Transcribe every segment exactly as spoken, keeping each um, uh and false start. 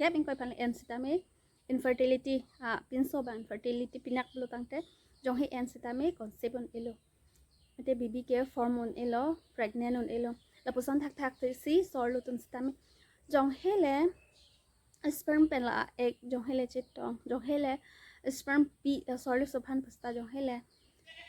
Step ingkoi aphan en sitame infertility, ah, pinso abang infertility pinak pulo tangte jonghe en sitame conceive un-elo. Mate baby ke form un-elo, pregnant un-elo. Lapuson thakthak si sorlo atum sitame jonghe le sperm pen la egg jonghe le chetong, jonghe le sperm pi, eh, sorlo so aphan pusta jonghe le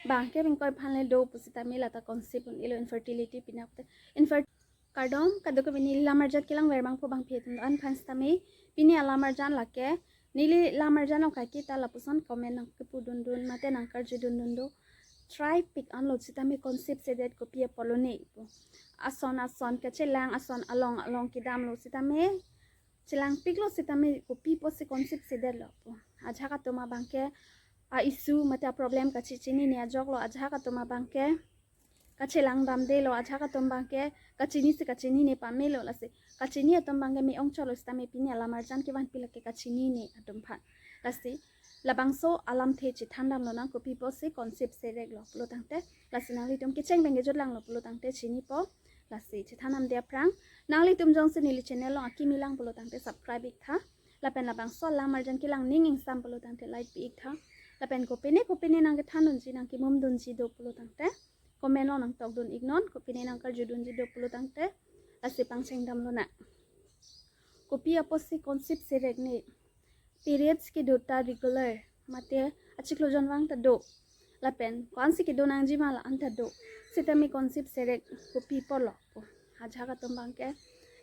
bang ke ingkoi aphan le do pusitame lata conceive un-elo infertility pinak te. Infer- Kardom, kadokave neli lamarjan kelang ver bangpo bangpi atum an aphan sitame pini alamarjan lake. Neli lamarjan along kaiketa lapuson comment nangkepu dundun mate nangkarju dundun do. Try pik anlo sitame conceive sedet kopi apotlo ne pu. Ason ason kachelang ason along along kedamlo sitame chelang piklo sitame kopi apotsi conceive sedetlo pu. Ajahak atum abang ke a issue mate a problem kachechinine ajoklo, ajahak atum abang ke kachelang damdelo, ajahak atum abang ke kachinisi kachinine pamelo, lasi kachini atum abang ke me-ong cholo sitame pini alamarjan kevanpi lake kachinine atum aphan. Lasi labangso alamthe chethan damlonang kopi apotsi conceive sedetlo pulo tangte. Lasi nanglitum kecheng pen kejut langlo pulo tangte chinipo. Lasi chethan damde aphrang nanglitum jongsi neli channel along akimi lang pulo tangte subscribe ik tha. Lapen labangso alamarjan kelang ning ingsam pulo tangte like pi ik tha. Lapen kopine kopine nangkethan dunji nangkemum dunji do pulo tangte comment along nangtok dun iknon, kopine nangkarju dunji do pulo tangte. Lasi pangcheng damlonang. Kopi apotsi conceive serek ne? Periods kedo ta regular mate achiklo jonvang ta do. Lapen ko-ansi kedo nangji ma la-an ta do. Sitame conceive serek kopi apotlo pu. Ajahak atum abang ke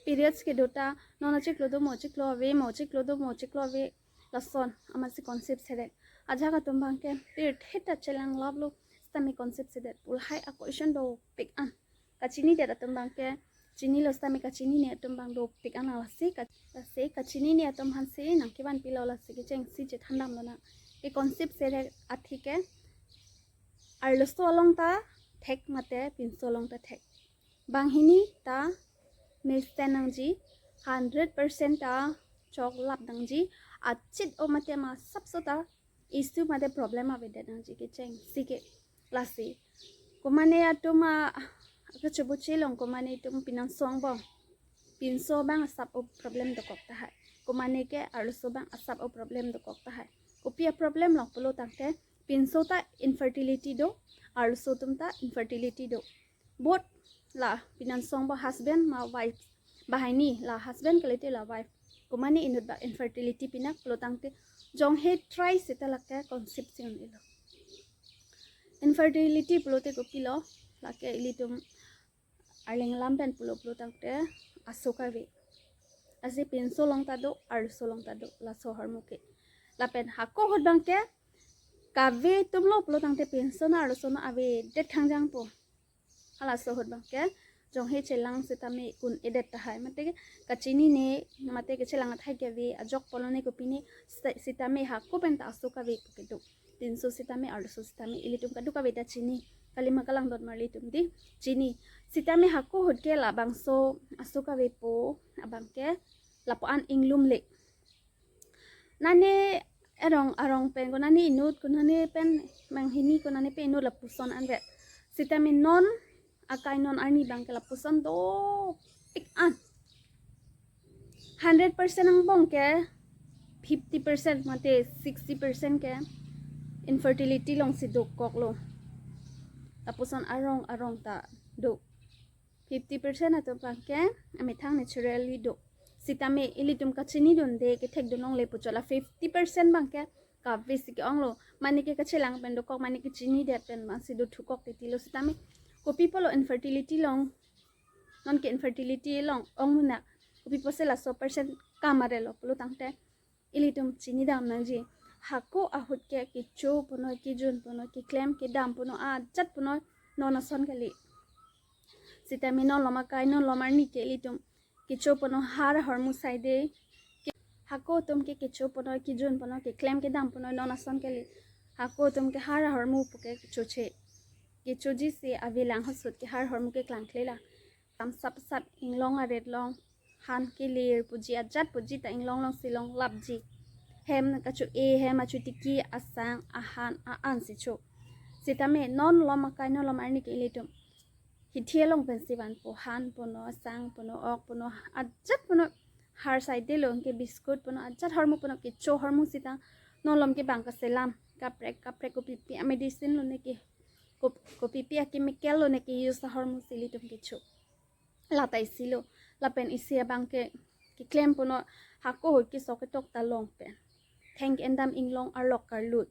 periods kedo ta non achiklo do mo, chiklo ave mo, chiklo do mo, chiklo ave, lason amatsi conceive serek. Ajahak atum abang ke pirthe ta chelang laplo sitame conceive sedet pu lahai a question dopik an. Kachinidet atum abang ke chinilo sitame kachinine atum abang dopik an, lasi ka-, lasi kachinine atum aphansi nangkevanpilo, lasi kechengsi chethan damlonang. Ke conceive serek athe ke arloso along ta thek mate pinso along ta thek. Banghini ta mesen nangji, hundred percent ta choklap nangji, achit o mate ma sapso ta issue mate problem avedet nangji kechengsi ke. Lasi komane atum a kachobuchi along komane atum pinanso angbong pinso abang asap o problem dokok tahai. Komane ke arloso abang asap o problem dokok tahai. Kopi a problem lo pulo tangte pinso ta infertility do, arloso atum ta infertility do. Both la pinanso angbong husband ma wife, banghini la husband kalite la wife, komane inut abang infertility pinak pulo tangte jonghe try seta lake conceive si un-elo. Infertility pulote kopilo, lake ilitum arleng alam pen pulo pulo tangte aso kave. Lasi pinso along ta do, arloso along ta do, laso ahormu ke. Lapen hako ahut abang ke kave atumlo pulo tangte pinso na arloso na avedet khangjang po. Halaso ahut abang ke jonghe chelang sitame un-edet tahai, mate kachinine mate kachelang athai kave ajok pulo ne kopine, sita-, sitame hako pen ta aso kave pu kedo. Pinso sitame arloso sitame ilitum kadokave ta chini. Kalima kalang dot marli atum di chini. Sitame hako ahut ke labangso aso kave pu abang ke lapu-an inglumle. Nane arong arong pen ko nane inut ko nane pen banghini ko nane pen inut lapuson anvet. Sitame non akai non arni abang ke lapuson dopik an. Hundred percent angbong ke fifty percent mate sixty percent ke infertility alongsi dokoklo. Lapuson arong arong ta do. Fifty percent atum abang ke amethang naturally do. Sitame ilitum kachini dunde kethek dun longle pu chot la fifty percent abang ke kave si ke-onglo. Mane ke kachelang pen dokok, mane ke chinidet pen abangsi do thukok titilo sitame kopi pulo infertility along, non ke infertility along ong munak, kopi pusi laso percent kam arelo pulo tangte ilitum chini dam nangji. Hako ahut ke kecho punoi, kejun punoi, keklem kedam punoi, ajat punoi non ason kali. Sitame non lom akai non lom arni ke ilitum kecho punoi har ahormu saide. Ke-, hako atum ke kecho punoi, kejun punoi, keklem kedam punoi non ason kali. Hako atum ke har ahormu puke kechoche. Kechoji si avelang ahut ke har ahormu ke klangkle la. Tam sap sap inglong aret along han kelir puji ajat puji ta inglong alongsi longlapji. Hem kacho-e, hem achotiki, asang, ahan, a-an si cho. Sitame non lom akai non lom arni ke ilitum hithi along pensi vanpo, han punoi, asang punoi, ok punoi, ajat punoi, Har saidelo, anke biscuit puno ajat hormu puno, kecho hormu sita non malom ke bang kaselam kaprek kaprek, kopipi a medicine lo ne ke, kop- kopipi a chemical lo ne ke use a hormu si ilitum kecho. Lata isi lo, lapen isi abang ke keklem puno, hako hoi kesok ketok ta long pen theng endam inglong arlok karlut,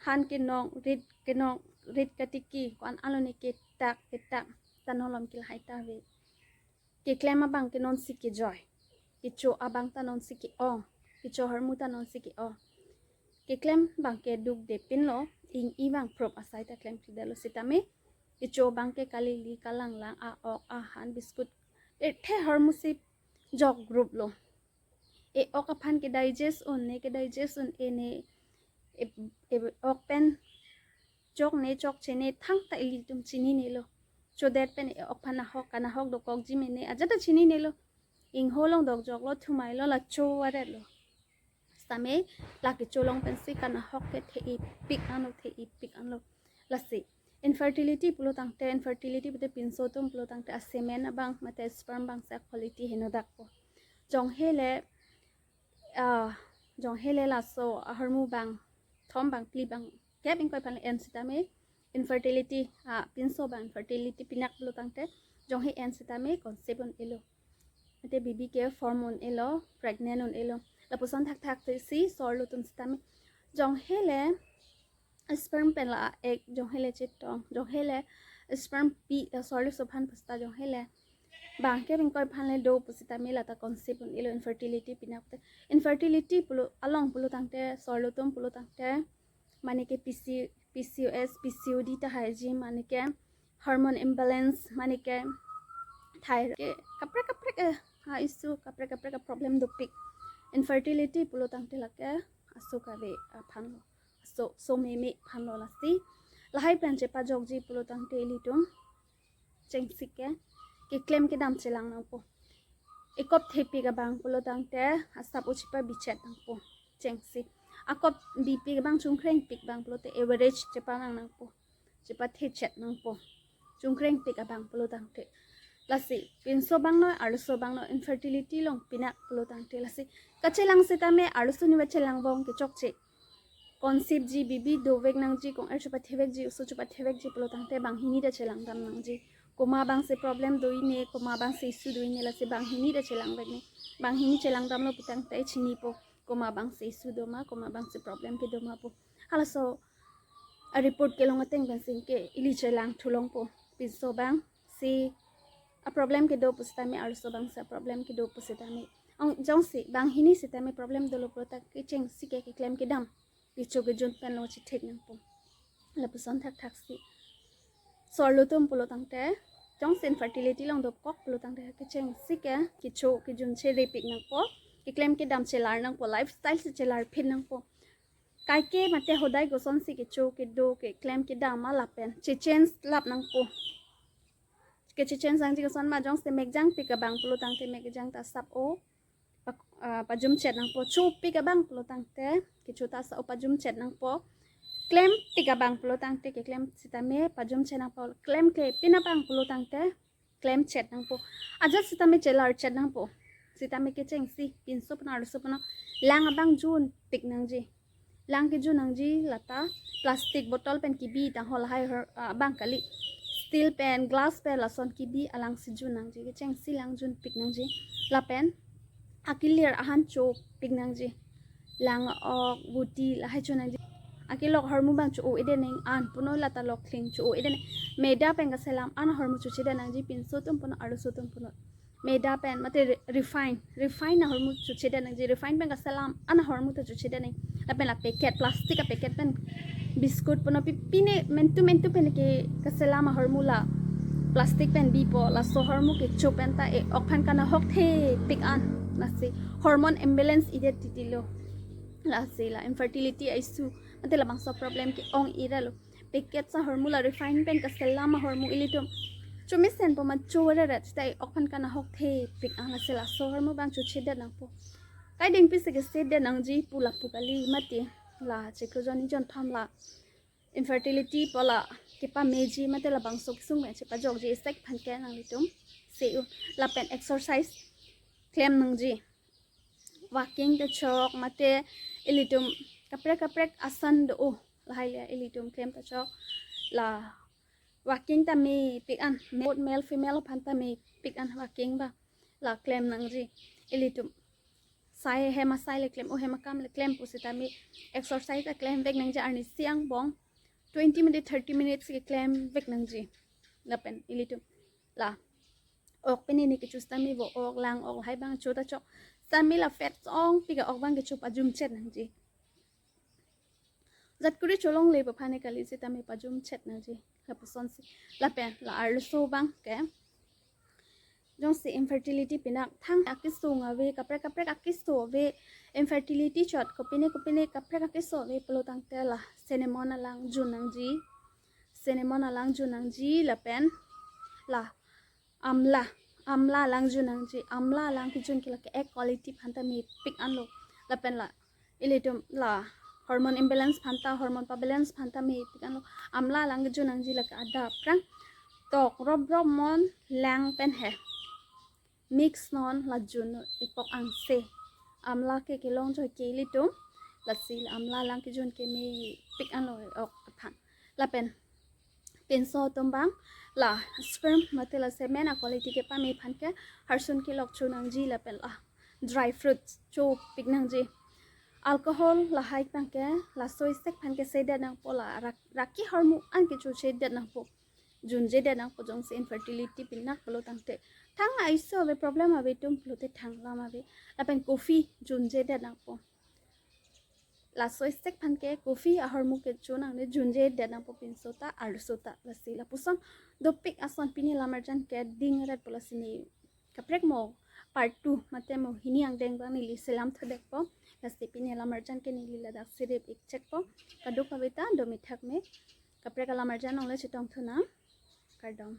han kenong, rit kenong, rit katiki, ko-an alo ne ketak ketak, ta non malom ke lahai ta ave. Keklem abang ke non si kejoi, kecho abang ta non si ke-ong, kecho hormu ta non si ke-ong. Keklem abang ke duk depin lo, ing i bang prop asai ta klem kri dalo sitame, kecho abang ke kalili kalanglang, a-ok ahan biscuit, e the hormu si jok group lo. E-ok aphan ke digest un ne, ke digest un e ne, e, e-ok pen chok ne chokche ne thangta ilitum chininelo. Chodet pen e-ok aphan nahok, kanahok dokokji mene ajat ta chininelo. Ingho along dokjok lo, thumai lo, la cho varet lo. Sitame la kecho along pensi kanahok ke the-ipik anlo, the-ipik anlo. Lasi infertility pulo tangte, infertility pute pinso atum pulo tangte a semen abang mate sperm abang si a quality henodakpo. Jonghe le, ah, jonghe le laso ahormu bang thom bang phli bang kep ingkoi aphan en sitame infertility, ah, pinso abang infertility pinak pulo tangte, jonghe en sitame conceive un-elo, mate baby ke form un-elo, pregnant un-elo. Lapuson thakthak si sorlo atum sitame, jonghe le sperm pen la egg jonghe le chetong, jonghe le sperm pi, eh, sorlo so aphan pu sita jonghe le bang kep ingkoi aphan le do pu sitame lata conceive un-elo, infertility pinak te. Infertility pulo along pulo tangte, sorlo atum pulo tangte, mane ke P C, P C O S, P C O D tahai ji, mane ke hormone imbalance, mane ke thyroid ke kaprek kaprek, eh, ha issue, kaprek kaprek a problem dopik. Infertility pulo tangte lake aso kave aphan lo, aso so meme aphan lo. Lasi lahai pen chepajokji pulo tangte ilitum chengsi ke keklem kedam chelang nangpo. Ekop thepik abang pulo tangte asap o chepabichet nangpo, chengsi. Akop bipik abang, chungkrengpik abang pulote average chepamang nangpo, chepathechet nangpo, chungkrengpik abang pulo tangte. Lasi pinso abang noi, arloso abang noi, infertility along pinak pulo tangte. Lasi kachelang sitame arloso niva chelang vong kechokche. Conceive ji, baby dovek nangji, kong-er chepathevekji, oso chepathevekji pulo tangte banghini ta chelang dam nangji. Komat abang si problem do-i ne, komat abang si issue do-i ne, lasi banghini ta chelang vek ne. Banghini chelang damlo pu tangte chinipo, komat abang si issue do ma, komat abang si problem kedo ma pu. Halaso a report kelong ateng pensi ke ili chelang thulongpo. Pinso abang si a problem kedo pu sitame, arloso abang si a problem kedo pu sitame. Ong jongsi banghini sitame problem dolo pulo ta kechengsi ke keklem kedam, kecho kejun pen lo chethek nangpo. Lapuson thakthak si sorlo atum pulo tangte, jongsi infertility along dokok pulo tangte kechengsi ke kecho kejun cherepik nangpo, keklem kedam chelar nangpo, lifestyle si chelar phin nangpo. Kaike mate hodai kosonsi kecho kedo keklem kedam ma lapen chechange lap nangpo. Kechechange nangji koson ma, jongsi mekjangpik abang pulo tangte mekjang ta asap o pa-, ah, pajumchet nangpo. Chopik abang pulo tangte kecho ta asap o pajumchet nangpo. Klempik abang pulo tangte keklem sitame pajumchet nangpo. Klemklepin abang pulo tangte klemchet nangpo. Ajat sitame chelarchet nangpo. Sitame kechengsi pinso puno arloso puno lang abang junpik nangji. Lang kejun nangji lata plastic bottle pen kebi tang ho lahai hor, ah, abang kali. Steel pen, glass pen, lason kebi alang si jun nangji. Kechengsi lang junpik nangji. Lapen akilir ahan chopik nangji. Lang, ok, guti lahai cho nangji. Akelok ahormu abang cho-o-edet nang, an puno lata lokthing cho-o-edet nang. Maida pen kaselam an ahormu chochedet nangji, pinso atum puno, arloso atum puno. Maida pen mate re-, refine, refine ahormu chochedet nangji, refine pen kaselam an ahormu ta chochedet nang. Lapen la packet, plastic a packet pen biscuit puno pi, pine mentu mentu pen ke kaselam ahormu la plastic pen bipo, laso ahormu kecho pen ta e-ok aphan kanahok thepik an. Lasi hormone imbalance idet titilo. Lasi la infertility a issue mate labangso problem ke-ong-ira lo. Packet ahormu la refine pen kaselam ahormu ilitum chomesenpo ma, choreret ta e-ok aphan kanahok thepik an. Lasi laso ahormu abang chochedet nangpo. Kaiding pisi kesedet nangji pu lapu kali mati. La chiklo jon ni jon thom la infertility pu la kepameji mate labangso kesung pen chepajokji, isek aphan ke nanglitum se-o. Lapen exercise klem nangji. Walking ta chok mate ilitum kaprek kaprek asan do, o lahai le ilitum klem ta chok. La walking ta mepik an, both male female aphan ta mepik an walking ba. La klem nangji ilitum. Sai hem asai le klem, o hem akam le klem pusitame exercise ta klem vek nangji, arnisi angbong twenty minute, thirty minutes ke klem vek nangji. Lapen ilitum la ok pini ni kechu sitame vo ok lang ok lahai abang chu ta chok. Sitame la fat ongpik a-ok abang kechu pajum chet nangji. Jat kuri cholongle aphan ne kali sitame pajum chet nangji. Lapusonsi. Lapen la arloso abang ke jongsi infertility pinak thang akesung ave, kaprek kaprek akeso ave, infertility chot kopine kopine kaprek akeso ave pulo tangte la cinnamon alang jun nangji. Cinnamon alang jun nangji lapen la amla, amla alang jun nangji. Amla alang kejun ke lake egg quality aphan ta mepik anlo. Lapen la ilitum la hormone imbalance aphan ta, hormone pa balance aphan ta mepik anlo. Amla alang kejun nangji, lake adap aphrang tok rop rop mon lang pen he mix non la jun epok angse. Amla ke kelong choi ke ilitum, lasi la amla alang kejun ke mepik anlo ok aphan. Lapen pinso atum abang la sperm mate la semen a-quality kepame aphan ke harsun kelok chu nangji lapen la dry fruits chopik nangji. Alcohol lahai abang ke laso isek aphan ke sedet nangpo, la rak-, raki ahormu an kecho sedet nangpo. Junjedet nangpo jongsi infertility pinak pulo tangte. Thang aiso ave, problem ave atum pulote thang lam ave. Lapen coffee junjedet nangpo. Laso isek aphan ke coffee ahormu kecho nangne, junjedet nangpo pinso ta arloso ta. Lasi lapuson dopik ason pini alam arjan ke ding ret po, lasi ne kaprek mo part two mate mo hini angdeng abang neli selam thodekpo. Lasi pini alam arjan ke neli ladak sirip ik chekpo. Kadokave ta do mithak me, kaprek alam arjan along le chetong thunang. Kardom.